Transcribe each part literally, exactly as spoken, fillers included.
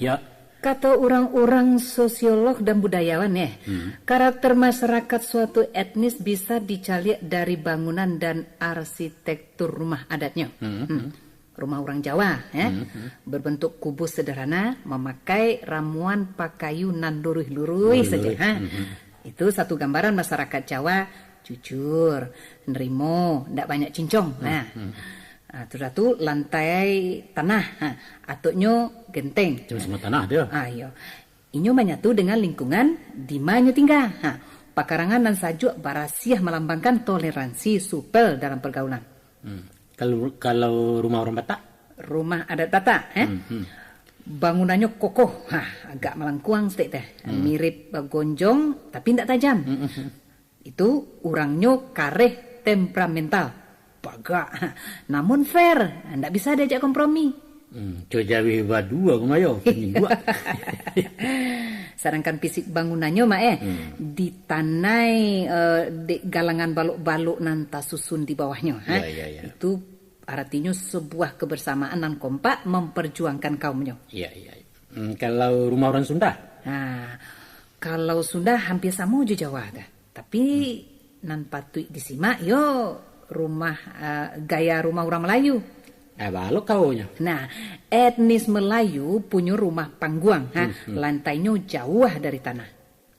Ya. Kato urang-urang sosiolog dan budayawan, eh, hmm, karakter masyarakat suatu etnis bisa dicaliak dari bangunan dan arsitektur rumah adatnyo. Hmm. Hmm. Rumah urang Jawa, eh, hmm, berbentuk kubus sederhana, mamakai ramuan pakayu nan luruih-luruih saja, luruih, ha. Hmm. Itu satu gambaran masyarakat Jawa jujur, nerimo, ndak banyak cincong. Hmm. Nah. Hmm. Ah, sudah tu lantai tanah, ha, atoknyo genteng. Cuma semua tanah dia. Ah, iyo. Inyo manyatu dengan lingkungan di ma nyo tingga. Ha, pakarangan nan sajuak barasiah malambangkan toleransi supel dalam pergaulan. Hmm. Kalau, kalau rumah orang Batak? Rumah adat Batak, eh? Hmm, hmm. Bangunannyo kokoh, ha, agak malangkuang saketek teh. Hmm. Mirip bagonjong, tapi ndak tajam. Hmm, hmm, hmm. Itu urangnyo kareh temperamental. Bagak, namun fair, ndak bisa diajak kompromi. Hmm, co jaweh badua kumayo, paningguak. Sadangkan fisik bangunannyo, Mak, eh, hmm, ditanai, eh, dek galangan balok-balok nan tasusun di bawahnyo, ha. Ya, ya, ya. Itu aratinyo sebuah kebersamaan nan kompak memperjuangkan kaumnyo. Ya, ya, ya. Hmm, kalau rumah orang Sunda? Ha, kalau Sunda hampir samo jo Jawa tu. Tapi, hmm, nan patuik disimak, yo, rumah, ah, gaya rumah urang Malayu. Ah, baa lo kaonyo? Nah, etnis Melayu punyo rumah pangguang, ha, hmm, hmm, lantainyo jauah dari tanah.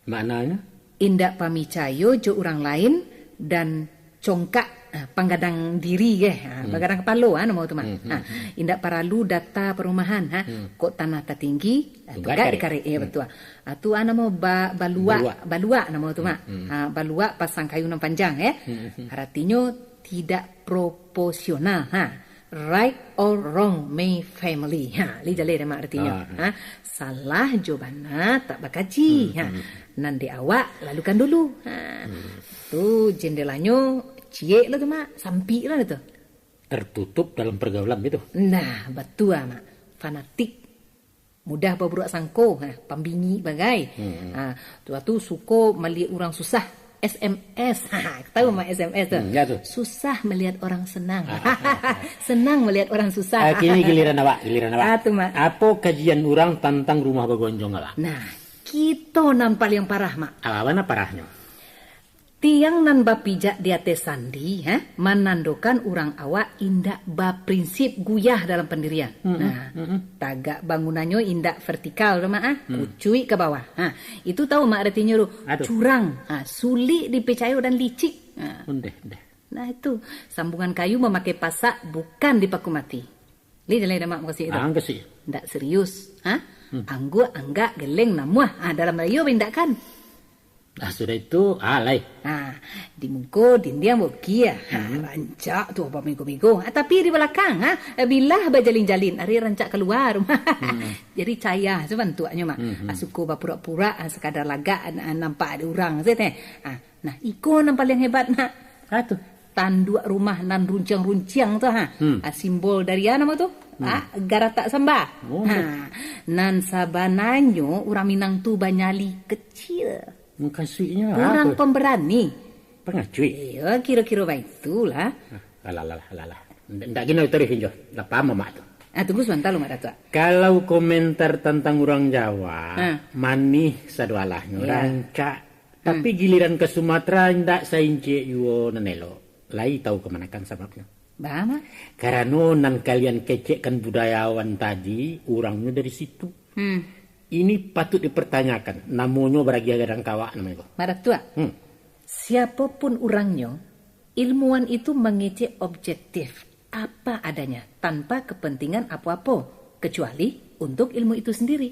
Maknanyo? Indak pamicayo jo urang lain dan congkak, ah, panggadang diri, eh, ha, hmm, panggadang kapalo, ha, namo tu mah. Hmm, hmm, ha, hmm. Indak paralu data parumahan, ha. Hmm. Kok tanah tatinggi, ah, tunggak tunggak dikarek. Dikarek, iyo, hmm, batua. Ah, tu, ah, namo ba-, baluak, baluak, baluak namo tu, Mak. Hmm, hmm. Ah, baluak pasang kayu nan panjang, eh. Hmm, hmm. Aratinyo tidak proporsional, ha. Right or wrong, my family. Ha, lai jaleh dek Mak aratinyo. Ah, ha. Ha, salah jo bana tak bakaji. Hmm, ha. Hmm. Nan dek awak, lalukan dulu. Ha. Hmm. Tu jendelanyo ciek lo tu, Mak. Sampik lo tu. Tertutup dalam pergaulan gitu. Nah, batua, Mak. Fanatik. Mudah baburuak sangko, ha, pambingik bagai. Hmm. Ha, tu, tu suko maliek urang susah, S M S. Ha, tahu, hmm, Mak, S M S tu? Hmm, ya tu. Susah melihat orang senang. Senang melihat orang susah. Ah, kini giliran awak, giliran awak. Ah, tu, Mak. Apo kajian urang tantang rumah bagonjong awak? Nah, kito nan paliang parah, Mak. Apo nan parahnyo? Tiang nan bapijak di ateh sandi, ha, manandokan urang awak indak baprinsip, guyah dalam pandirian. Mm-mm, nah, mm-mm. Tagak bangunannyo indak vertikal tu, Mak, ah, mm, kucuik ka bawah. Ha, itu tahu, Mak, aratinyo tu? Aduh. Curang, ha, sulik dipicayo dan licik. Ha. Ondeh, ondeh. Nah, itu, sambungan kayu mamakai pasak bukan dipaku mati. Lai jaleh dek Mak mukasuik tu? Ah, mukasuik. Ndak serius, ha? Hmm. Angguak, anggak, geleng, namuah. Ah, dalam rayo baindakan. Ah, sudah itu, ah, lai. Ah, di muko dindiang baukia. Ha, hmm, rancak tu bamigo-migo. Ah, tapi di balakang, ha, bilah bajalin-jalin, ari rancak kalua rumah. Hmm. Jadi cayah tu bantuaknyo, Mak. Hmm, hmm. Ah, suko bapurak-purak, ah, sakadar lagak, ah, nampak ado urang sajo teh. Ah, nah, iko nan paliang hebat, Mak. Ah, tu. Tanduak rumah nan runciang-runciang tu, ha. Hmm. Ah, simbol dari, ah, namo tu? Hmm. Ah, garatak samba. Oh. Ha. Nan sabananyo urang Minang tu banyali kecil. Mukasuiknyo apo? Urang pambarani. Pangacuik? Iyo, kiro-kiro baitulah. Ah, alah, alah, alah, alah. Ndak, ndak gino taruih, Injo. Lah paham, Mak, tu. Ah, tunggu sabanta lu, Mak Datuak. Kalau komentar tantang urang Jawa, ha, manih sadoalahnyo, iyo, rancak. Tapi, hmm, giliran ka Sumatera, indak saincik juo nan elok. Lai tahu kamanakan sababnyo? Baa, Mak? Karano nan kalian kecekkan budayawan tadi, urangnyo dari situ. Hmm. Ini patut dipertanyakan, namonyo baragiah gadang kawak namonyo ko. Mak Datuak, hmm, siapopun urangnyo, ilmuwan itu mangecek objektif, apa adanya, tanpa kepentingan apo-apo, kecuali untuk ilmu itu sendiri.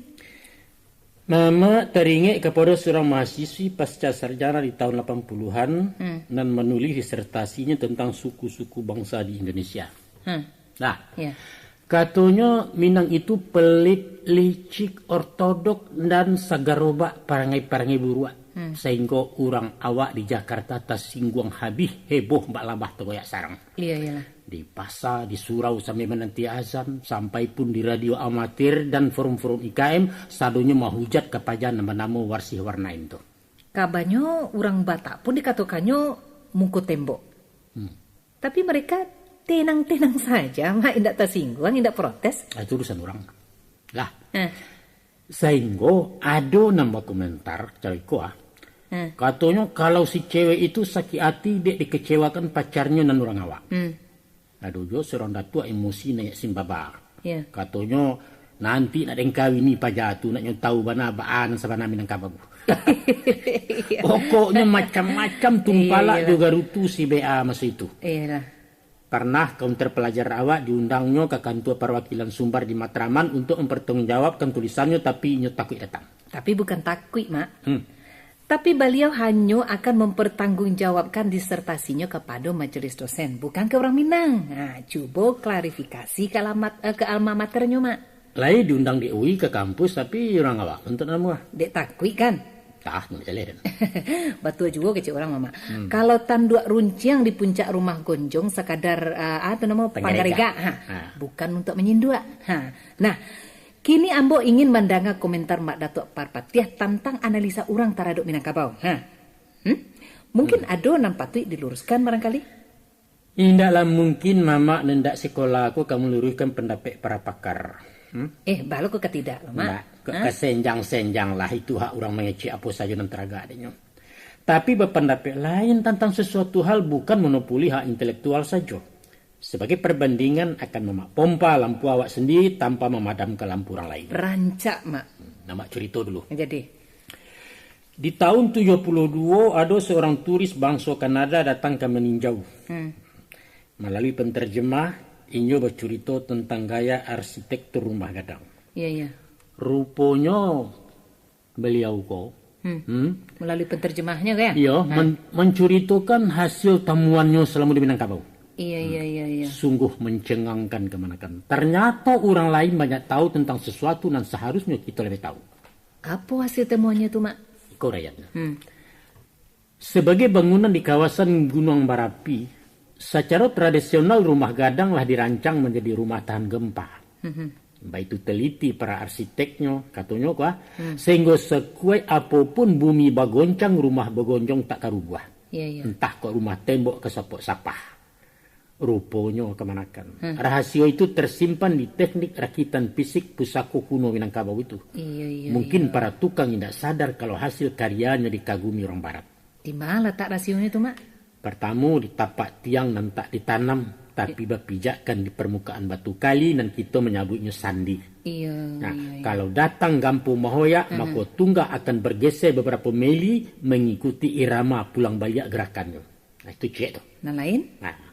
Mamak taringek kapado surang mahasiswi pasca sarjana di tahun lapan puluhan, hmm, nan manulis disertasinyo tantang suku-suku bangsa di Indonesia. Hmm. Nah, ya, katonyo Minang itu pelit, licik, ortodok, dan sagarobak parangai-parangai buruak, hmm, sahinggo urang awak di Jakarta tasingguang habih, heboh bak labah tagoyak sarang. Iya, iyalah. Di pasa, di surau sambil mananti azan, sampai pun di radio amatir dan forum-forum I K M, sadonyo mahujat ka paja nan banamo Warsih Warnaim tu. Kabanyo urang Batak pun dikatokannyo muko tembok. Hmm. Tapi mereka tenang-tenang saja, Mak, indak tasingguang, indak protes. Ah, itu urusan urang. Lah. Eh. Sainggo ado nan bakomentar caro iko ah. Hmm. Katonyo kalau si cewek itu sakik ati dek dikecewakan pacarnyo nan urang awak. Hmm. Ado juo surang datuak emosi naiak simbaba. Ya. Katonyo, nanti nak den kawini paja tu, nak nyo tahu bana baa nan sabana Minangkabau. Pokoknyo macam-macam tumpalak. Iya, iyalah. Jo garutu si B A maso itu. Iyalah. Parnah kaunter palajar awak diundangnyo ka kantua parwakilan Sumbar di Matraman untuak mampartanggungjawabkan tulisannyo, tapi inyo takuik datang. Tapi bukan takuik, Mak. Hmm. Tapi baliau hanyo akan mampartanggungjawabkan disertasinyo kapado majelis dosen, bukan ka urang Minang. Ha, cubo klarifikasi ka alamat, eh, ka alma maternyo, Mak. Lai diundang di U I ka kampus, tapi urang awak pun tak namuah. Dek takuik, kan? Tah, nak jaleh den. Batua juo kecek urang, Mak. Hmm. Kalau tanduak runciang di puncak rumah gonjong sakadar, ah, ah, tu namo, panggaregak. Panggaregak, ha. Ha. Bukan untuak manyinduak. Ha. Nah, kini ambo ingin mandanga komentar Mak Datuak Parpatiah tantang analisa urang taradok Minangkabau. Ha. Hmm? Mungkin Hmm. ado nan patuik diluruskan barangkali? Indaklah mungkin mamak nan indak sikola ko ka maluruihkan pandapek para pakar. Hmm? Eh, baa lo ko ka tidak lo, Mak? Indak. Ka, ha? Ka senjang-senjang lah, itu hak urang mangecek apo sajo nan taragak dek nyo. Tapi bapandapek lain tantang sasuatu hal bukan monopoli hak intelektual sajo. Sabagai parbandingan, akan mamak pompa lampu awak sandiri tanpa mamadamkan lampu urang lain. Rancak, Mak. Hmm, nah, Mak curito dulu. Jadi? Di tahun tujuah puluah duo, ado saurang turis banso Kanada datang ka maninjau. Hmm. Malalui penterjemah, inyo bacurito tantang gaya arsitektur rumah gadang. Iya, iya. Ruponyo, baliau ko, Hmm. hmm? Malalui penterjemahnyo, kan? Iyo, Ha. men-, mancuritokan hasil tamuannyo salamo di Minangkabau. Iya, Hmm. iya, iya, iya. Sungguh mancengangkan kamanakan. Tarnyato urang lain banyak tahu tantang sasuatu nan saharusnyo kito labiah tahu. Apo hasil tamuannyo tu, Mak? Iko uraiannyo. Hmm. Sabagai bangunan di kawasan gunuang barapi, sacaro tradisional rumah gadang lah dirancang manjadi rumah tahan gempa. Mhm. Baitu teliti para arsiteknyo, katonyo ko ah, Hmm. sahinggo sakuaik apo pun bumi bagoncang, rumah bagonjong tak ka rubuah. Iya, iya. Antah kok rumah tembok ka sapok sapah. Ruponyo kamanakan. Hmm. Rahasio itu tersimpan di teknik rakitan fisik pusako kuno Minangkabau itu. Iya, iya, Mungkin iya. para tukang indak sadar kalau hasil karyanyo dikagumi urang barat. Di ma latak rasionyo tu, Mak? Partamo, di tapak tiang nan tak ditanam, tapi bapijakkan di parmukaan batu kali nan kito manyabuiknyo sandi. Iya, Nah, iya, iya. kalau datang gampo mahoyak, Mhm. mako tunggak akan bergeser beberapa mili mengikuti irama pulang baliak gerakannyo. Nah, itu ciek tu. Nan lain? Nah.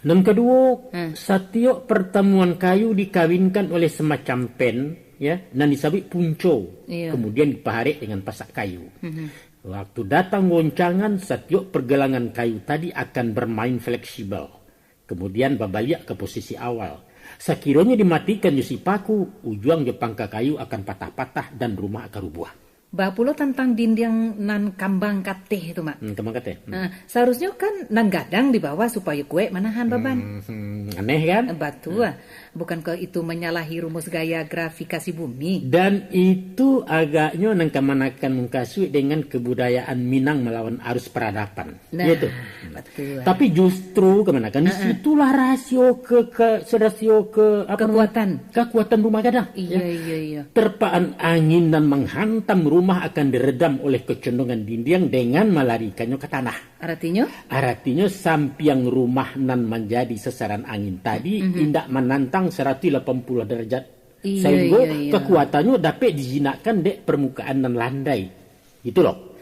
Nan kaduo, Hmm. satiok partamuan kayu dikawinkan oleh semacam pen, ya, nan disabuik punco, Iya. kemudian dipaharek dengan pasak kayu. Mhm. Waktu datang goncangan, satiok pergelangan kayu tadi akan bermain fleksibel, kemudian babaliak ka posisi awal. Sakironyo dimatikan jo si paku, ujuang jo pangka kayu akan patah-patah dan rumah akan rubuah. Baa pulo tantang dindiang nan kambang kateh tu, Mak? Hmm, kambang kateh. Hmm. Nah, saharusnyo kan nan gadang di bawah supayo kuaik manahan baban. Hmm, hmm, aneh kan? Batua. Hmm. Bukankah itu manyalahi rumus gaya grafikasi bumi? Dan itu agaknyo nan kamanakan mukasuik dengan kebudayaan Minang malawan arus peradaban. Nah, Iya tu. Betul. Tapi justru kamanakan di Ha-ha. situlah rasio ke, ke, rasio ke, apa Kekuatan. namanya? Kekuatan rumah gadang. Iya, Ya. iya, iya. Terpaan angin nan menghantam rumah akan diredam oleh kecondongan dindiang dengan malarikannyo ka tanah. Aratinyo? Aratinyo, sampiang rumah nan manjadi sasaran angin tadi Mhm. indak manantang saratus lapan puluah darajat. Iya, Sahinggo iya, iya. kekuatannyo dapek dijinakkan dek parmukaan nan landai. Gitu lo.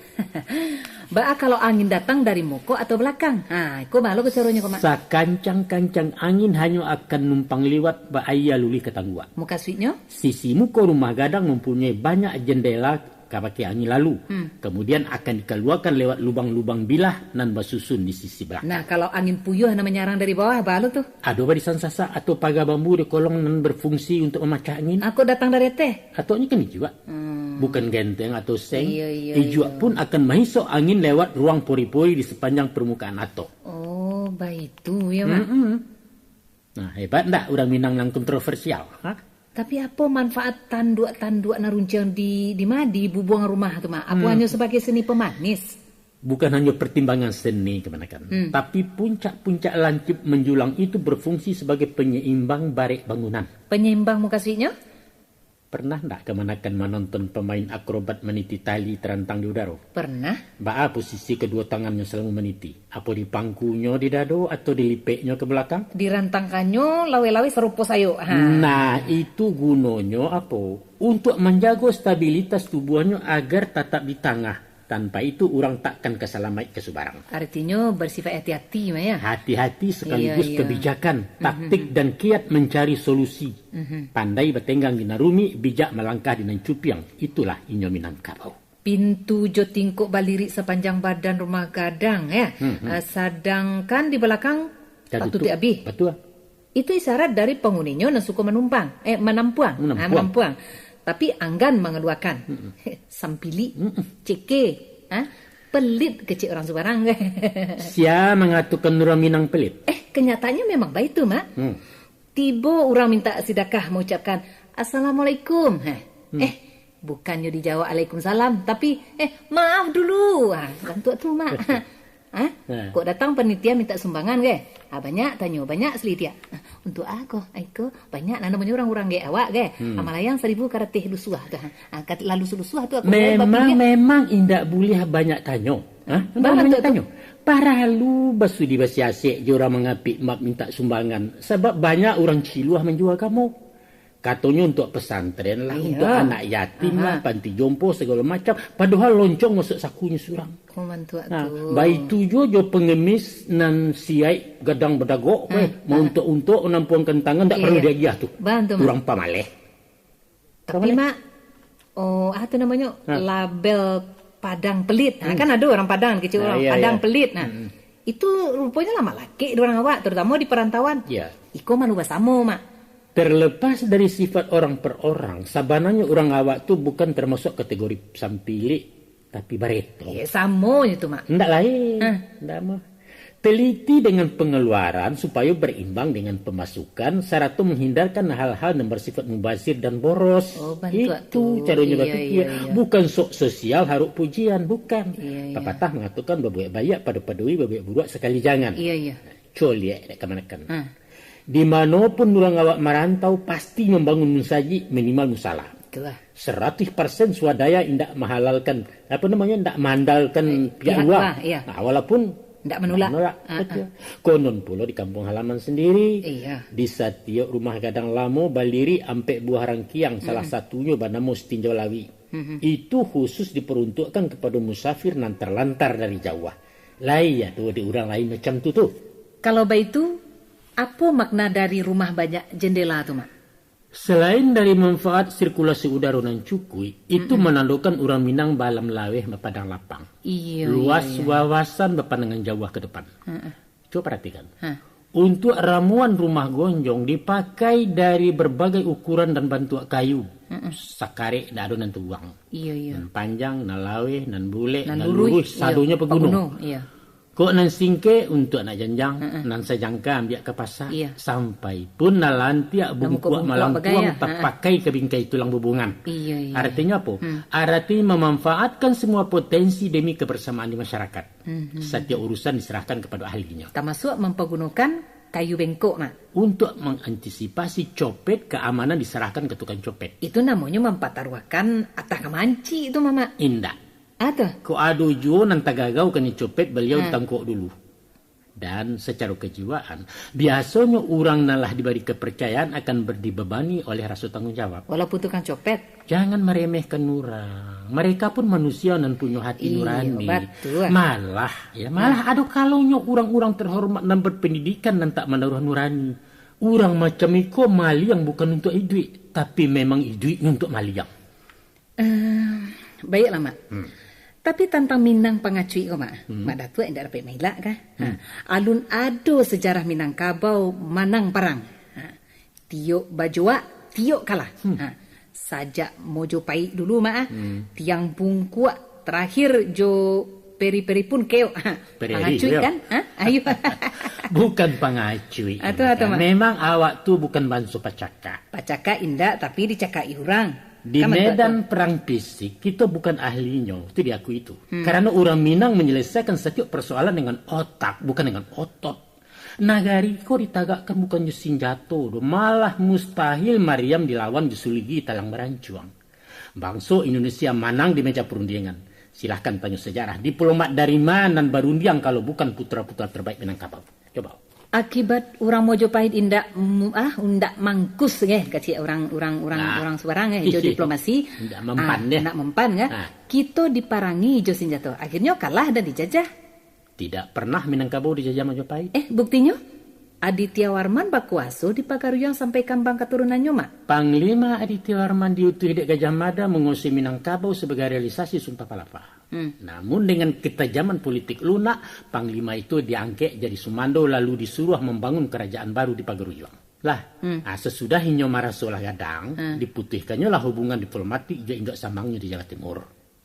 Baa kalau angin datang dari muko atau balakang? Ha, iko baa lo ko caronyo ko, Mak? Sakancang-kancang angin hanyo akan numpang liwat bak aia luluih ka tangguak. Mukasuiknyo? Sisi muko rumah gadang mampunyoi banyak jandela ka bakeh angin lalu. Hmm. Kamudian akan dikaluakan lewat lubang-lubang bilah nan basusun di sisi balakang. Nah, kalau angin puyuah nan manyarang dari bawah, baa lo tu? Ado barisan sasak atau paga bambu di kolong nan berfungsi untuk mamacah angin. Ako datang dari ateh? Atoknyo kan ijuak. Hmm. Bukan genteng atau seng. Iya, iya, Ijuak iya. pun akan mahisok angin lewat ruang pori-pori di sapanjang parmukaan atok. Oh, baitu ya, Mak? Mm-mm. Nah, hebat ndak urang Minang nan kontroversial? Ha? Tapi apo manfaat tanduak-tanduak nan runciang di, di ma, di bubuang rumah tu, Mak? Apo Hmm. hanyo sabagai seni pamanis? Bukan hanyo partimbangan seni kamanakan, Hmm. tapi puncak-puncak lancip manjulang itu berfungsi sabagai panyaimbang barek bangunan. Panyaimbang mukasuiknyo? Pernah ndak kamanakan manonton pamain akrobat maniti tali tarantang di udaro? Pernah. Baa posisi kaduo tangannyo salamo maniti? Apo dipangkunyo di dado, atau dilipeknyo ka balakang? Dirantangkannyo laweh-laweh sarupo sayok. Ha. Nah, itu gunonyo apo? Untuak manjago stabilitas tubuahnyo agar tatap di tangah. Tanpa itu, urang takkan ka salamaik ka subarang. Artinyo, bersifat hati-hati, Mak, ya? Hati-hati sekaligus Iya, iya. kebijakan, Mhm. taktik, dan kiat mencari solusi. Mhm. Pandai batenggang di nan rumik, bijak malangkah di nan cupiang. Itulah inyo Minangkabau. Pintu jo tingkok balirik sapanjang badan rumah gadang, ya? Mhm. Ah, sadangkan di balakang Tatutup. tatutuik abih. Batua. Itu isyarat dari panguninyo nan suko manumpang, eh, manampuang. Manampuang. Ah, manampuang. Tapi anggan mangaluakan. Mm-mm. Sampilik, Mm-mm. ceke, ha? Pelit kecek urang subarang. Sia mangatokan urang Minang pelit? Eh, kenyataannyo memang baitu, Mak. Hmm. Tibo urang minta sidakah maucapkan, "Assalamualaikum." Heh. Hmm. Eh, bukannyo dijawab "Alaikumsalam," tapi, "Eh, maaf dulu." Ah, bantuak tu, Mak. Ha? Ha. Kok datang panitia minta sumbangan, ge? Ah, banyak tanyo, banyak selidiak. Ah, untuk a ko, ai ko, banyak lah namonyo urang-urang ge awak, ge. Hmm. Ah, malayang saribu karateh lusuah tu. Ah, kat-, lalu sulusuah tu aku Memang, babi, ge. memang indak buliah banyak tanyo. Ha? Bah, Indak buliah banyak tu. tanyo. Paralu basudi basiasek jo urang mangapik map minta sumbangan. Sabab banyak urang ciluah manjua kamu. Katonyo untuak pesantren lah, Iya. untuak anak yatim lah, Aha. panti jompo, sagalo macam. Padohal loncong masuak sakunyo surang. Oh, mantuak Nah, tu. baitu juo jo pengemis nan siaik gadang badagok, Ha, weh, ha. mauntuak-untuak, manampuang kentangan, ndak Iya, paralu iya. diagiah tu. Bantu, Mak. Urang pamaleh. Tapi, Pamaleh. Mak, oh, ah, tu namonyo Ha. label padang pelit. Ha, Hmm. kan ado urang Padang, kecek Ah, urang iya, Padang iya. pelit. Nah, Hmm. itu ruponyo lah malakek di urang awak, terutama di perantauan. Iya. Iko malu basamo, Mak. Terlepas dari sifat orang per orang, sabananyo urang awak tu bukan termasuk kategori sampilik, tapi bareto. Iya, samo je tu, Mak. Ndak lain. Hah. Ndak mah. Teliti dengan pengeluaran supayo berimbang dengan pemasukan, sarato menghindarkan hal-hal yang bersifat mubazir dan boros. Oh, bantuak Itu tu. caronyo Iya, bapikir. iya, iya. Bukan sok sosial harok pujian, bukan. Iya, iya. Papatah mangatokan, "Babuek baiak pado-padoi, babuek buruak sakali jangan." Iya, iya. Coliak dek kamanakan. Ha. Di mano pun urang awak marantau, pasti mambangun musajik, minimal musala. Itulah. Saratuih persen swadaya indak mahalalkan, apa namanya, indak maandalkan Eh, pihak pihak luar. luar, iya. Nah, walaupun Indak manulak. indak manulak, Ah, betul. ah. Konon pulo di kampung halaman sendiri, Iya. di satiok rumah gadang lamo balirik ampek buah rangkiang, salah Mm-mm. satunyo banamo Sitinjau Lawi. Mm-mm. Itu khusus diperuntukkan kepada musafir nan terlantar dari jauah. Lai ado di urang lain macam tu, tu. Kalau baitu, apo makna dari rumah banyak jendela tu, Mak? Selain dari manfaat sirkulasi udaro nan cukuik, itu Mm-mm. manandokan urang Minang baalam laweh, bapadang lapang. Iyo, Luas iyo, iyo. wawasan, bapandangan jauah ke depan. Mm-mm. Cubo paratikan. Ha. Untuak ramuan rumah gonjong dipakai dari berbagai ukuran dan bantuak kayu. Mm-mm. Sakarek ndak ado nan tuang. Iyo, iyo. Nan panjang, nan laweh, nan bulek, Nan nan luruih, luruih, iyo. sadonyo paguno. Paguno, iyo. Kok nan singkek untuak anak janjang, Mm-mm. nan sajangka ambiak ka pasa, Iya. sampai pun nan lantiak Nan bungkuak bungkuak-bungkuak malangkuang bagai, ah. tapakai ka bingkai tulang bubuangan. Iya, iya. Artinyo apo? Hmm. Artinyo mamanfaatkan semua potensi demi kebersamaan di masyarakat. Hmm, hmm, Satiok hmm. urusan diserahkan kepada ahlinyo. Tamasuak mampagunokan kayu bengkok, Mak. Untuak mangantisipasi copet, keamanan diserahkan ke tukang copet. Itu namonyo mampataruahkan atah ka mancik tu, Mamak. Indak. Ah, tu. Kok ado juo nan tagagau kanai copet, baliau Ah. ditangkok dulu. Dan sacaro kejiwaan, biasonyo urang nan lah dibari kepercayaan akan ber-, dibebani oleh raso tanggung jawab. Walaupun tukang copet. Jangan meremehkan urang. Mereka pun manusia nan punyo hati Iyo, nurani. batua. Malah, ya, malah Nah. ado kalonyo urang-urang terhormat nan berpendidikan nan tak manaruah nurani. Urang macam iko maliang bukan untuak iduik, tapi memang iduiknyo untuak maliang. Ehm, baiklah, Mak. Hmm. Tapi tantang Minang pangacuik ko, Mak. Hmm. Mak Datuak indak dapek mailak kah? Ha. Hmm. Alun ado sejarah Minangkabau manang parang. Ha. Tiok bajuak, tiok kalah. Hmm. Ha. Sajak Mojopaik dulu, Mak, ah. Hmm. Tiang Bungkuak, terakhir jo Peri-Peri pun keok. Ha. Peri-Peri, Pangacuik, yo. kan? Ha? Ayo. Bukan pangacuik, Ah, tu, ah, tu, Mak. Memang awak tu bukan banso pacakak. Pacakak indak, tapi dicakak urang. Di Kan betul medan tu. perang fisik, kito bukan ahlinyo, itu diakui itu. Hmm. Karano urang Minang menyelesaikan satiok persoalan dengan otak, bukan dengan otot. Nagari ko ditagakkan bukan jo sinjato doh, malah mustahil mariam dilawan jo suligi talang barancuang. Bangso Indonesia manang di meja perundingan. Silahkan tanyo sejarah, diplomat dari ma nan barundiang kalau bukan putra-putra terbaik Minangkabau? Coba. Akibat urang Mojopahit indak, mm, ah, indak mangkus, eh, kecek urang, urang, urang, Nah. urang subarang, eh, jo diplomasi. Indak mempan, Ah, deh. indak mempan, kan? Nah. Kito diparangi jo sinjato. Akhirnyo kalah dan dijajah. Tidak pernah Minangkabau dijajah Majapahit. Eh, buktinyo? Aditya Warman bakuaso di Pagaruyuang sampai kambang katurunannyo, Mak. Panglima Aditya Warman diutuih dek Gajah Mada manguasai Minangkabau sabagai realisasi Sumpah Palapa. Hmm. Namun, dengan ketajaman politik lunak, Panglima itu diangkek jadi sumando lalu disuruah mambangun karajaan baru di Pagaruyuang. Lah, Hmm. ah, sasudah inyo maraso lah gadang, Hmm. diputuihkannyo lah hubungan diplomatik jo induak samangnyo di Jawa Timur.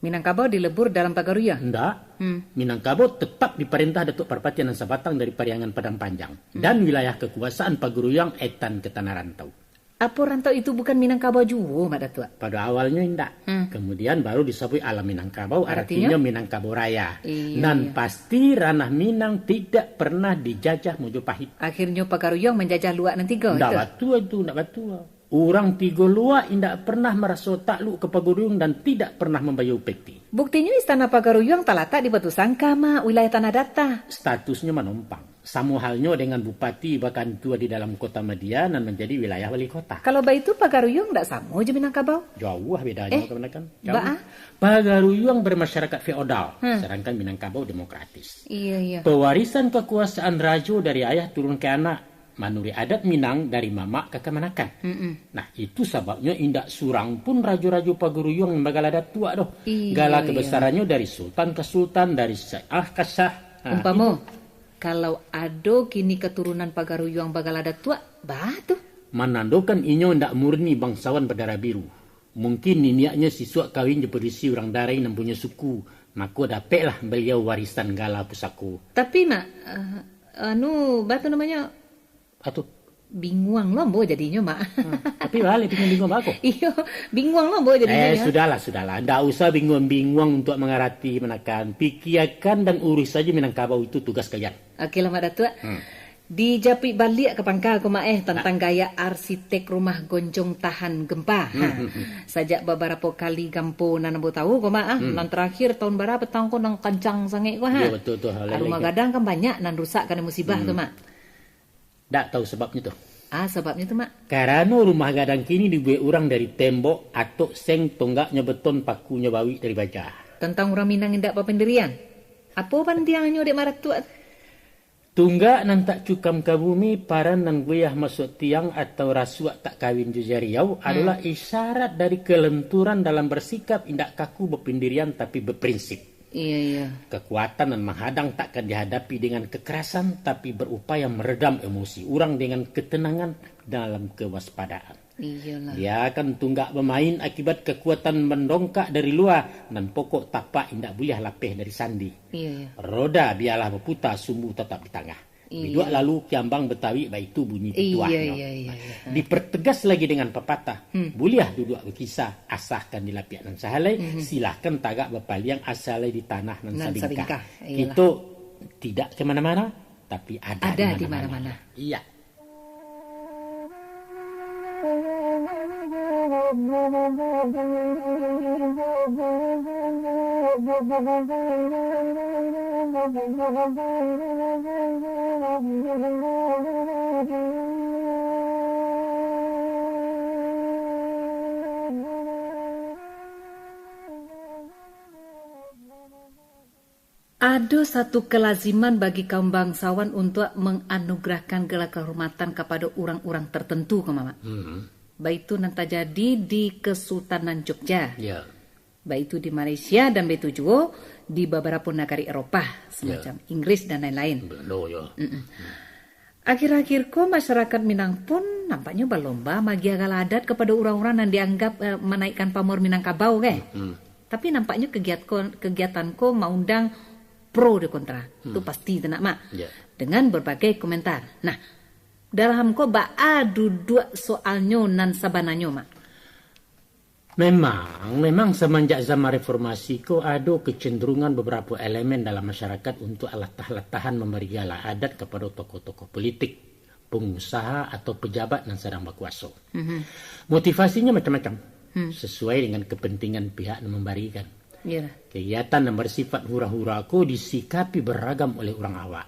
Minangkabau dilebur dalam Pagaruyuang? Ndak. Hmm. Minangkabau tetap diparentah Datuak Parpatiah Nan Sabatang dari Pariangan Padang Panjang. Hmm. Dan wilayah kakuasaan Pagaruyuang etan ka Tanah Rantau. Apo rantau itu bukan Minangkabau juo, Mak Datuak? Pada awalnyo indak. Hmm. Kemudian baru disabuik alam Minangkabau, Artinyo? artinyo Minangkabau Raya. Iyo, Nan iyo. pasti ranah Minang tidak pernah dijajah Mojopahit. Akhirnyo Pagaruyuang manjajah Luak nan tigo Ndak itu? batua tu, ndak batua. Urang Tigo Luak indak pernah maraso takluk ka Pagaruyuang dan tidak pernah mambayar upeti. Buktinyo Istana Pagaruyuang talatak di Batu Sangka, Mak, wilayah Tanah Data. Statusnyo manompang. Samo halnyo dengan bupati bakantua di dalam Kota Madia nan manjadi wilayah wali kota. Kalau baitu, Pagaruyuang ndak samo jo Minangkabau? Jauah bedanyo, Eh, kamanakan. Jauah. baa? Pagaruyuang bermasyarakat feodal, Hmm. sedangkan Minangkabau demokratis. Iya, iya. Pewarisan kekuasaan rajo dari ayah turun ke anak, manuruik adat Minang dari mamak ka kamanakan. Mm-mm. Nah, itu sababnyo indak surang pun rajo-rajo Pagaruyuang nan bagala datuak doh. Iya, Gala iya. kebesarannyo dari sultan ka sultan, dari syah ka syah. Nah, Umpamo, itu. kalau ado kini katurunan Pagaruyuang bagala datuak, baa tu? Manandokan inyo ndak murni bangsawan badarah biru. Mungkin niniaknyo sisuak kawin jo padusi urang Darai nan punyo suku, mako dapeklah baliau warisan gala pusako. Tapi, Mak, eh, anu, baa tu namonyo? Baa tu? Binguang lo ambo jadinyo, Mak. Hmm, tapi baa lai binguang-binguang baa ko? Iyo, binguang lo ambo jadinyo, Eh, yo. sudahlah, sudahlah. Ndak usah binguang-binguang untuak mangarati, kamanakan. Pikiakan dan urus sajo Minangkabau itu tugas kalian. Oke lah, Mak Datuak. Hmm. Dijapuik baliak ka pangka ko, Mak, eh, tantang Nah. gaya arsitek rumah gonjong tahan gempa. Hmm, Ha. hmm, hmm. Sajak babarapo kali gampo nan ambo tahu ko, Mak, ah, Hmm. nan tarakhir tahun bara patang ko nan kancang sangaik ko, ha. Yo, betul tu, hal Rumah lain. gadang kan banyak nan rusak karano musibah Hmm. tu, Mak. Ndak tahu sababnyo tu. Ah, sababnyo tu, Mak? Karano rumah gadang kini dibuek urang dari tembok, atok seng, tonggaknyo beton, pakunyo bawik dari baja. Tantang urang Minang indak bapandirian? Apo pandiangnyo dek Mak Datuak? Tunggak nan tak cukam ka bumi, paran nan goyah masuak tiang, atau rasuak tak kawin jo jariau, Hmm. adolah isyarat dari kelenturan dalam bersikap, indak kaku bapandirian tapi baprinsip. Iya, iya. Kekuatan nan menghadang takkan dihadapi dengan kekerasan, tapi berupaya meredam emosi urang dengan ketenangan dalam kewaspadaan. Iyalah. Biakan tunggak bamain akibat kekuatan mendongkak dari lua, nan pokok tapak indak buliah lapeh dari sandi. Iya, iya. Roda bialah baputa, sumbu tatap di tangah. Iya. Biduak lalu kiambang batawi, baitu bunyi Iya, pituahnyo. iya, iya, iya. Dipertegas lagi dengan papatah, Hmm. buliah duduak bakisah, asakan di lapiak nan sahalai, Mhm. silahkan tagak bapaliang, asalai di tanah nan Nan sabingkah. sabingkah, iyalah. Kito tidak ke mana-mana, tapi ada Ada di di mana-mana. mana-mana. Iya. Ado satu kalaziman bagi kaum bangsawan untuak manganugerahkan gelar kahormatan kapado urang-urang tertentu, ko, Mamak. Hmm. Baitu nan tajadi di Kesultanan Jogja. Ya. Baitu di Malaysia dan baitu juo di babarapo nagari Eropah, Ya. semacam Inggris dan lain-lain. Belando, ya. Mm-mm. Akhir-akhir ko, masyarakat Minang pun nampaknyo balomba magiah gala adat kapado urang-urang nan dianggap, eh, manaikkan pamor Minangkabau, kan? Hmm. Tapi nampaknyo kegiat ko, kegiatan ko maundang pro dan kontra. Hmm. Tu pasti tu nak, Mak. Ya. Dengan berbagai komentar. Nah, dalam ko baa duduak soalnyo nan sabananyo, Mak? Memang, memang samanjak zaman reformasi ko ado kecenderungan beberapa elemen dalam masyarakat untuk alatah-latahan mambari gala adat kapado tokoh-tokoh politik, pengusaha atau pejabat nan sadang bakuaso. Mhm. Motivasinyo macam-macam, Hmm. sesuai dengan kepentingan pihak nan mambarikan. Iyalah. Kegiatan nan bersifat hura-hura ko disikapi beragam oleh urang awak.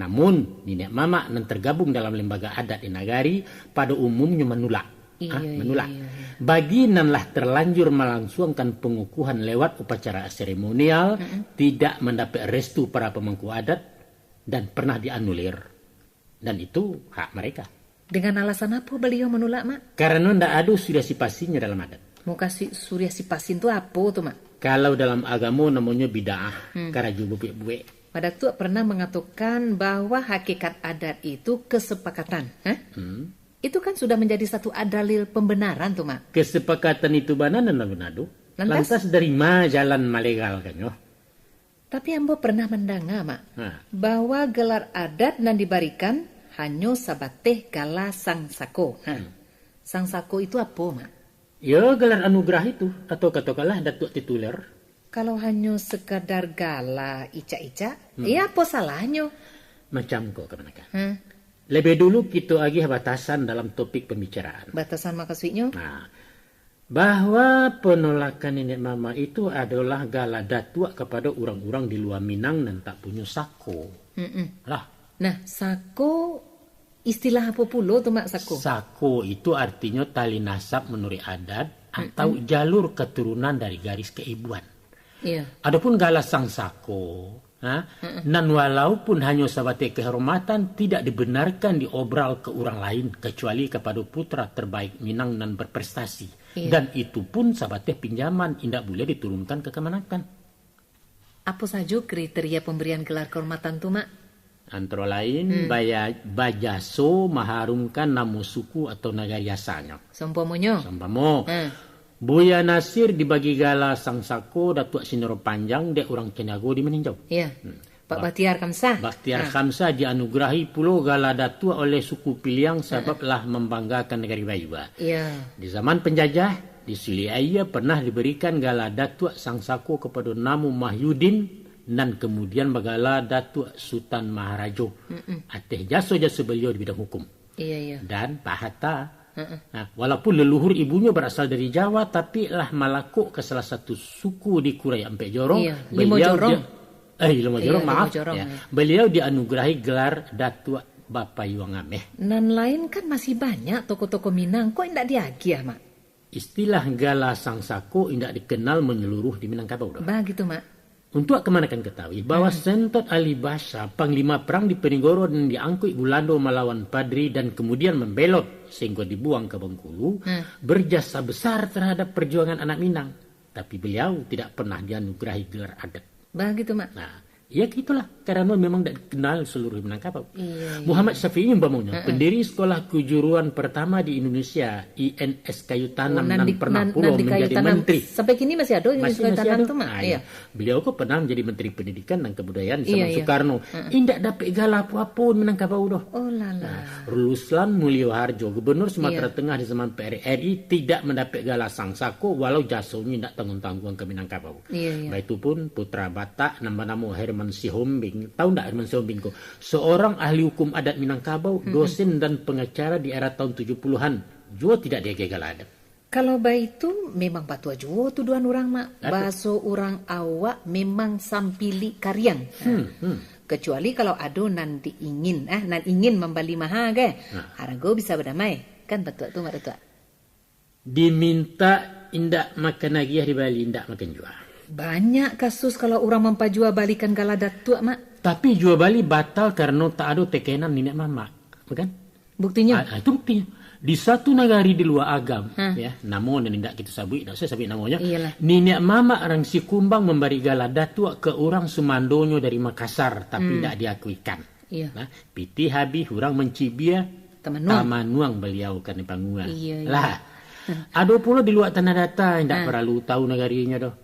Namun, niniak mamak nan tergabung dalam lembaga adat di nagari pado umumnyo manulak. Iyo, Ah, manulak. Iyo, iyo. Bagi nan lah terlanjur malangsuangkan pengukuhan lewat upacara seremonial, Mm-mm. tidak mandapek restu para pemangku adat dan pernah dianulir. Dan itu hak mereka. Dengan alasan apo baliau manulak, Mak? Karano ndak ado suriah sipasinyo dalam adat. Mukasuik suriah sipasin tu apo tu, Mak? Kalau dalam agamo namonyo bid'ah, Hmm. karajo bubuik-bubuik. Mak Datuak pernah mangatokan bahwa hakikat adat itu kesepakatan, eh? Hmm. Itu kan sudah manjadi satu dalil pembenaran tu, Mak. Kesepakatan itu bana nan bana tu. Lantas? Lantas dari ma jalan malegalkannyo? Tapi ambo pernah mandanga, Mak, Ha. bahwa gelar adat nan dibarikan hanyo sabateh gala sangsako. Ha. Hmm. Sangsako itu apo, Mak? Yo, gelar anugerah itu, atau katokanlah datuak tituler. Kalau hanyo sekadar gala icak-icak, Hmm. ya apo salahnyo? Macam ko, kamanakan. Hmm. Lebih dulu kito agiah batasan dalam topik pembicaraan. Batasan mukasuiknyo? Nah, bahwa penolakan niniak mamak itu adolah gala datuak kapado urang-urang di lua Minang nan tak punyo sako. Mm-mm. Lah. Nah, sako istilah apo pulo tu, Mak, sako? Sako itu artinyo tali nasab manuruik adat atau Mm-mm. jalur katurunan dari garis kaibuan. Iya. Adapun gala sangsako, ha, Mm-mm. nan walaupun hanyo sabateh kehormatan, tidak dibenarkan diobral ke urang lain, kecuali kapado putra terbaik Minang nan berprestasi. Iya. Dan itu pun sabateh pinjaman, indak buliah diturunkan ka kamanakan. Apo sajo kriteria pemberian gelar kehormatan tu, Mak? Antaro lain, Hmm. baya-, bajaso maharumkan namo suku atau nagari asalnyo. Saumpamonyo? Saumpamo, Hmm. Buya Nasir dibagi gala sangsako Datuak Sindoro Panjang dek urang Caniago di Maninjau. Iya. Hmm. Pak Bah-, Bahtiar Khamsah. Bahtiar Ha. Khamsah dianugerahi pulo gala Datuak oleh suku Piliang sabab Hmm. lah mambanggakan nagari Bayua. Iya. Di zaman penjajah, di Suliaya pernah diberikan gala Datuak Sangsako kapado Namu Mahyudin, nan kamudian bagala Datuak Sutan Maharajo, Mm-mm. ateh jaso-jaso baliau di bidang hukum. Iya, iya. Dan Pak Hatta. Mm-mm. Nah, walaupun leluhur ibunyo barasal dari Jawa, tapi lah malakok ka salah satu suku di Kurai Ampek Jorong. Iya, Limo beliau Jorong. dia-, eh, Limo Iya, Jorong, Limo maaf. Jorong, Ya. iya. Beliau dianugerahi gelar Datuak Bapayuang Ameh. Nan lain kan masih banyak tokoh-tokoh Minang, kok indak diagiah, Mak? Istilah gala sangsako indak dikenal menyeluruh di Minangkabau doh. Bagitu, Mak. Untuak kamanakan katahui bahwa Hmm. Sentot Ali Basha, panglima perang Diponegoro nan diangkuik Bulando malawan Padri dan kemudian membelot sehingga dibuang ke Bengkulu, Hmm. berjasa besar terhadap perjuangan anak Minang. Tapi beliau tidak pernah dianugerahi gelar adat. Bagitu, Mak. Nah, ya gitulah, karena memang tidak dikenal seluruh Minangkabau. Iya, iya. Muhammad Syafi'i umpamonyo, Mm-mm. pendiri sekolah kejuruan pertama di Indonesia, I N S Kayu Tanam, Oh, nan nan di-, pernah nan, pulo nan di Kayu menjadi Tanam. menteri. Sampai kini masih ada Masih, Kayu masih Tanam ada. tu, Mak? Ah, Iya. iya. Beliau ko pernah menjadi menteri pendidikan dan kebudayaan di Iya, zaman iya. Soekarno. Mm-mm. Indak dapek gala apo-apo Minangkabau doh. Oh, lala. Nah, Ruslan Mulyo Harjo, Gubernur Sumatera Iya. Tengah di zaman P R R I, tidak mandapek gala sangsako, walau jasonyo indak tangguang-tangguang ka Minangkabau. Iya, iya. Baitupun putra Batak nan banamo Herman Sihombing, tahu ndak Herman Sihombing ko? Seorang ahli hukum adat Minangkabau, Mm-mm. dosen dan pengacara di era tahun tujuh puluhan, juo tidak diagiah gala adat. Kalau baitu, memang batua juo tuduhan urang, Mak. Apa? Baso urang awak memang sampilik kariang. Hmm, hmm. Kecuali kalau ado nan diingin, ah, nan ingin mambali maha, kan? Nah. Harago bisa badamai. Kan batua tu, Mak Datuak? Diminta indak makan agiah, dibali indak makan jua. Banyak kasus kalau urang mampajua balikan gala Datuak, Mak. Tapi jua bali batal karano tak ado tekenan niniak mamak, bukan? Buktinyo? Ah, ah, itu buktinyo. Di satu nagari di lua agam, Hmm. ya, namo nan indak kita sabuik, indak usah sabuik namonyo. Iyalah. Niniak mamak rang Sikumbang mambari gala Datuak ke urang sumandonyo dari Makassar, tapi Hmm. indak diakuikan. Iya. Nah, pitih habih urang mancibia, Tamanuang. Tamanuang baliau ka di pangua. Iya, iya. Lah, Hmm. ado pulo di lua tanah data, indak Hmm. paralu tahu nagarinyo doh.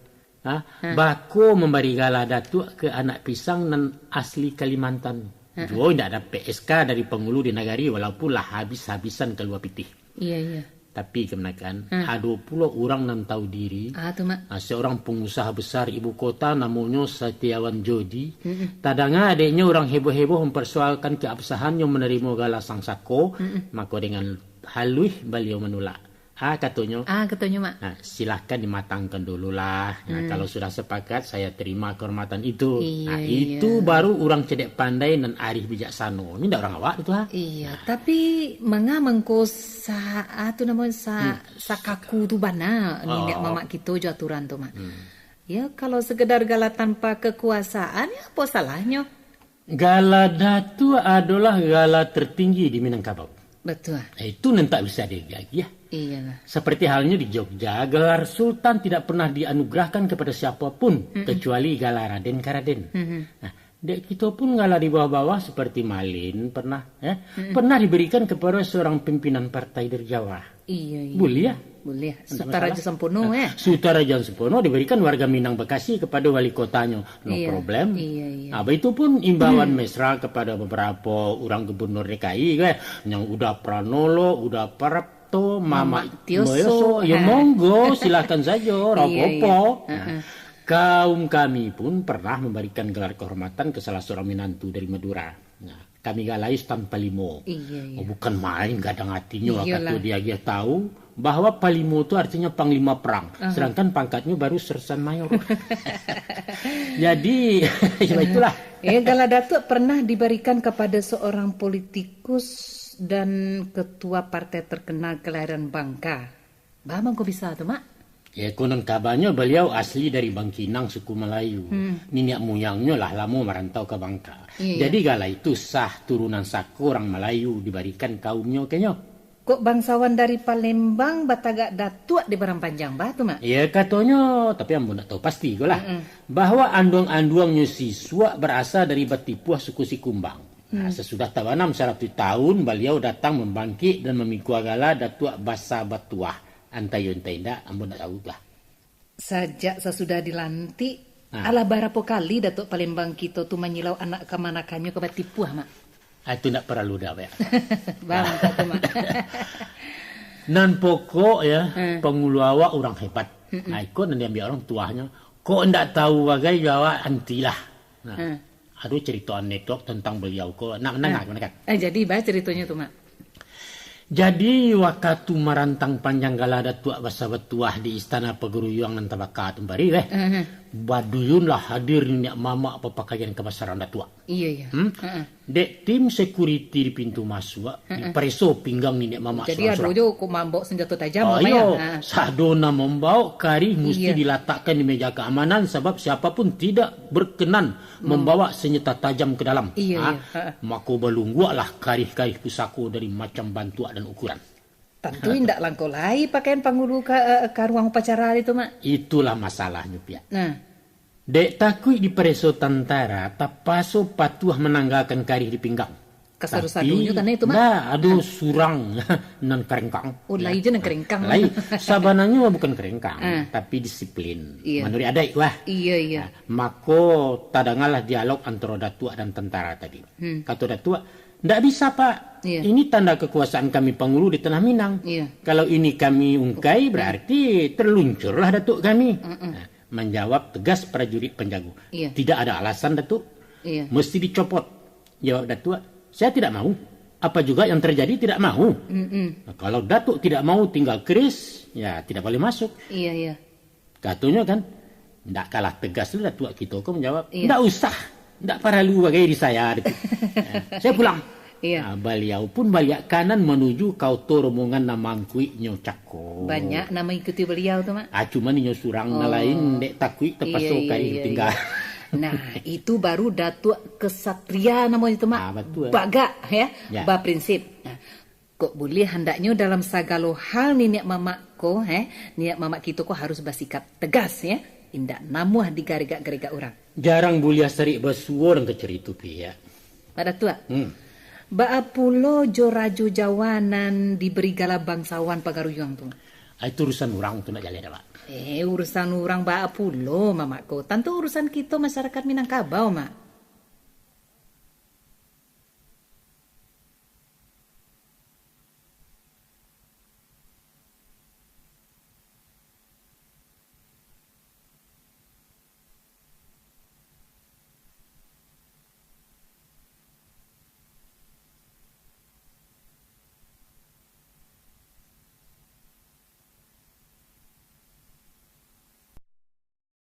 Ha? Hmm. Bako mambari gala Datuak ke anak pisang nan asli Kalimantan. Hmm. Juo indak dapek S K dari pangulu di nagari, walaupun lah habis-habisan kalua pitih. Iya, iya. Tapi kamanakan, hmm, ado pulo urang nan tahu diri. Ah, tu, Mak. Ah, seorang pengusaha besar ibu kota namonyo Setiawan Jodi. Mm-mm. Tadanga adeknyo urang heboh-heboh mempersoalkan keabsahannyo menerima gala sang sako, mm-mm, mako dengan haluih baliau menolak. Ah, katonyo. Ah, katonyo, Mak. Ah, silahkan dimatangkan dululah. Nah, hmm, kalau sudah sepakat, saya terima kehormatan itu. Iya, nah, iya, itu baru urang cedek pandai nan arih bijaksano. Ini ndak urang awak tu, ha? Iya, nah, tapi manga mangko sa-, ah, tu namo sa-, hmm, sakaku tu bana niniak mamak kito jo aturan tu, Mak. Hmm. Ya, kalau sekedar gala tanpa kekuasaan, ya apo salahnyo? Gala Datuak adolah gala tertinggi di Minangkabau. Betul. Eh, itu nan tak bisa diagiah. Iyalah. Seperti halnya di Jogja, gelar Sultan tidak pernah dianugerahkan kepada siapa pun, mm-mm, kecuali gala Raden ka Raden. Mm-mm. Nah, dek kito pun gala di bawah-bawah seperti Malin pernah, ya, mm-mm, pernah diberikan kepada seorang pimpinan partai dari Jawa. Iya, iya. Buliah. Buliah. Ndak masalah. Sutaraja Sampono, eh. Sutaraja Sampono diberikan warga Minang Bekasi kepada wali kotanyo. No problem. Iya, iya. Ah, itu pun imbauan mesra kepada beberapa urang gubernur D K I, kan. Yang Uda Pranolo, Uda Prapto, Mamak Tioso. Mamak Tioso. Ya, monggo, silakan saja, ora apa-apa. Iya, iya. Heeh. Nah, kaum kami pun pernah memberikan gelar kehormatan ke salah seorang minantu dari Madura. Nah, kami galai Stan Palimo. Iya, iya. Oh, bukan main gadang atinyo, iyolah, wakatu diagiah tahu bahwa Palimo tu artinya panglima perang, ah, sedangkan pangkatnyo baru sersan mayor. Jadi, ya itulah. Eh, gala Datuak pernah diberikan kepada seorang politikus dan ketua partai terkenal kelahiran Bangka. Baa mangko bisa tu, Mak? Ya, konon kabanyo baliau asli dari Bangkinang, suku Malayu. Hmm. Niniak muyangnyo lah lamo marantau ka Bangka. Iya, iya. Jadi, gala itu sah, turunan sako urang Malayu dibarikan kaumnyo, kenyo. Kok bangsawan dari Palembang batagak Datuak di Padang Panjang, baa tu, Mak? Ya, katonyo, tapi ambo ndak tahu pasti ko lah. Mm-mm. Bahwa anduang-anduangnyo sisuak barasa dari Batipuah, suku Sikumbang. Nah, hmm, sasudah tabanam saratuih tahun, baliau datang mambangkik dan mamikua gala Datuak Basa Batuah. Antah iyo, antah indak, ambo ndak tahu lah. Sajak sasudah dilantik, ah, alah barapo kali Datuak Palembang kito tu manyilau anak kamanakannyo ka Batipuah, Mak? Ah, itu ndak paralu dah, Mak. Bang, tak tu, Mak. Nan pokok, ya, hmm, pangulu awak urang hebat. Mm-mm. Nah, iko nan diambiak urang tuahnyo. Kok ndak tahu bagai jo awak, antilah. Nah. Hmm. Ado carito anekdot tantang baliau ko. Nak mandanga, ah, ka mandanga? Eh, jadi, baa caritonyo tu, Mak? Jadi, wakatu marantang panjang gala Datuak Basa Batuah di Istana Pagaruyuang nan tabaka tu, Mak, weh. Mhm. Baduyunlah hadir niniak mamak bapakaian kabasaran Datuak. Iya, iya. Hmm? Heeh. Dek tim sekuriti di pintu masuak, heeh, dipareso pinggang niniak mamak surang-surang. Jadi, ado jo kok mambaok sanjato tajam, oh, iyo. Ha. Sado nan mambaok karih musti, iya, dilatakkan di meja keamanan, sabab siapa pun tidak berkenan, hmm, mambawa senjata tajam ke dalam. Iya, ha? Iya. Ha. Mako, balungguaklah karih-karih pusako dari macam bantuak dan ukuran. Tantu indak langkok lai pakaian pangulu ka, eh, ka ruang upacara itu, Mak. Itulah masalahnyo, Piak. Nah. Dek takuik dipareso tantara, tapaso patuah mananggakan karih di pinggang. Kasadu-sadunyo tanah itu, Mak. Tapi, ndak, ado surang nan karengkang. Oh, ya. Lai je nan karengkang. Lai, sabananyo bukan karengkang, ah, tapi disiplin. Iya. Manuruik adaik, wah. Iya, iya. Nah, mako, tadangalah dialog antara Datuak dan tantara tadi. Hmm. Kato Datuak, "Ndak bisa, Pak. Iya. Ini tanda kekuasaan kami pangulu di Tanah Minang. Iya. Kalau ini kami ungkai, berarti terluncurlah Datuak kami." Mm-mm. Nah, manjawab tegas prajurit panjago. Iya. "Tidak ada alasan, Datuak. Iya. Mesti dicopot." Jawab Datuak, "Saya tidak mau. Apa juga yang terjadi, tidak mau." Mm-mm. Nah, kalau Datuak tidak mau, tinggal keris, ya tidak boleh masuk. Iya, iya. Katonyo kan, ndak kalah tegas tu Datuak kito ko manjawab, iya, "Ndak usah, ndak paralu bagai di saya," gitu. "Saya pulang." Iya. Ah, baliau pun baliak kanan manuju ka oto rombongan nan mangkuiknyo cako. Banyak nan mangikuti baliau tu, Mak. Ah, cuman inyo surang, oh, nan lain dek takuik tapaso, iya, karih, iya, ditinggal. Iya. Nah, itu baru Datuak kesatria namonyo tu, Mak. Ah, batua. Bagak, ya, ya, baprinsip. Nah, kok buliah handaknyo dalam sagalo hal niniak mamak ko, eh, niniak mamak kito ko harus basikap tegas, ya. Indak namuah digaregak-garegak urang. Jarang buliah sarik basuo nan kecek itu, Piak. Mak Datuak, hmm, baa pulo jo Rajo Jawa nan diberi gala bangsawan Pagaruyuang tu? Ah, itu urusan urang tu, ndak jaleh dek awak. Eh, urusan urang baa pulo, mamak ko. Tantu urusan kito masyarakat Minangkabau, Mak.